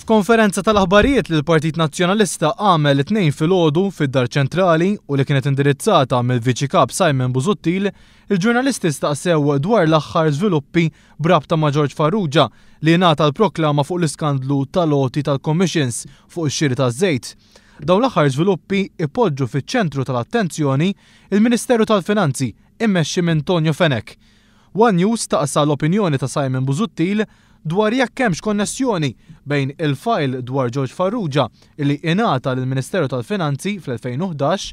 F'konferenza tal-aħbarijiet li l-Partit Nazzjonalista għamel it-Tnejn filgħodu fid-Dar Ċentrali u li kienet indirizzata mill-Viċi Kap Simon Busuttil, il-ġurnalisti staqsew dwar l-aħħar żviluppi b'rabta ma' George Farrugia li ngħata l-proklama fuq l-iskandlu tal-għoti tal-commissions fuq ix-xiri taż-żejt. Dawn l-aħħar żviluppi ipoġġu fiċ-ċentru tal-attenzjoni il-Ministeru tal-Finanzi immexxi minn Tonio Fenech. One News staqsa l-opinjoni ta' Simon Busuttil dwar jekk hemmx konnessjoni bejn il-fajl dwar George Farrugia li ingħata lill-Ministeru tal-Finanzi fl-2011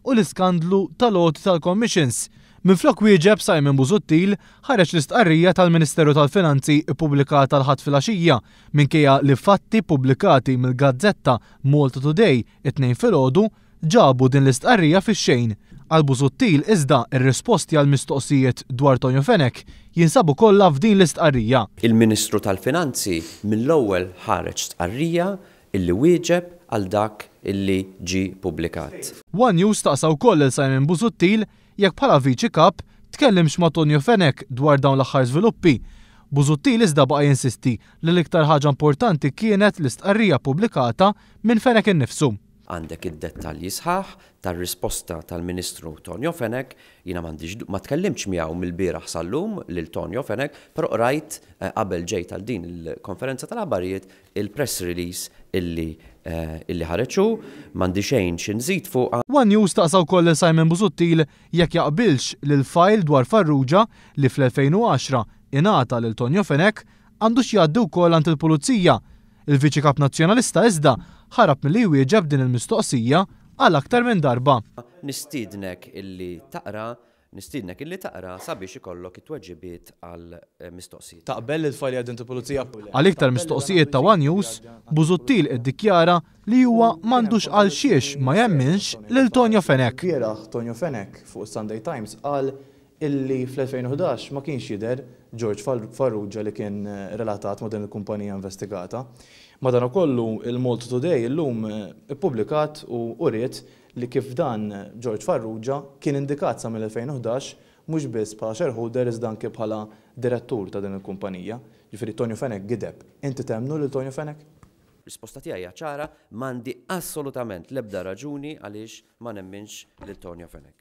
u l-iskandlu tal-għoti tal-commissions. Minflok wieġeb Simon Busuttil ħareġ l-istqarrija tal-Ministeru tal-Finanzi ppubblikata l-Ħadd filgħaxija minkejja li fatti ppubblikati mill-gazzetta Malta Today it-Tnejn filgħodu ġabu din l-istqarrija fix-xejn. Għal Busuttil iżda r-risposti għall-mistoqsijiet dwar Tonio Fenech jinsabu kollha f'din l-istqarrija. Il-Ministru tal-Finanzi mill-ewwel ħareġ stqarrija illi wieġeb għal dak illi ġie pubblikat. One News staqsa wkoll lil Simon Busuttil jekk bħala Viċi Kap tkellimx ma' Tonio Fenech dwar dawn l-aħħar żviluppi. Busuttil iżda baqa' jinsisti li l-iktar ħaġa importanti kienet l-istqarrija ppubblikata minn Fenech innifsu. Għandek id-dettalji sħaħ tar-risposta tal-Ministru Tonio Fenech. Jiena m'għandix, ma tkellimtx miegħu mill-bieraħ sal-lum lil Tonio Fenech, però qrajt qabel ġejt għal din il-konferenza tal-aħbarijiet il-press release illi illi ħareġ hu. M'għandi xejn xi nżid fuqha. One News staqsa wkoll lil Simon Busuttil jekk jaqbilx li l-fajl dwar Farrugia li fl-2010 ingħata lil Tonio Fenech għandux jgħaddi wkoll għand il-Pulizija. Il-Viċi Kap Nazzjonalista iżda ħarab milli jwieġeb din il-mistoqsija għal aktar minn darba. Nistiednek illi taqra, nistiednek illi taqra sabiex ikollok it-tweġibiet għall-mistoqsijiet. Taqbel li l-fajl jgħaddi għand il-Pulizija? Għal iktar mistoqsijiet ta' one News, Busuttil iddikjara li huwa m'għandux għal xiex ma jemminx lil Tonio Fenech. Ilbieraħ Tonio Fenech fuq is-Sunday Times qal illi fl-2011 ma kienx jidher George Farrugia li kien relatat ma' din il-kumpanija investigata. Madanakollu, il-Malta Today illum ippubblikat u uriet li kif dan George Farrugia kien indikat sa mill-2011 mhux biss bħala shareholder iżda anke bħala direttur ta' din il-kumpanija. Ġifieri Tonio Fenech gideb. Inti temmnu lil Tonio Fenech? Risposta tiegħi hija ċara, m'għandi assolutament l-ebda raġuni għaliex ma nemminx lil Tonio Fenech.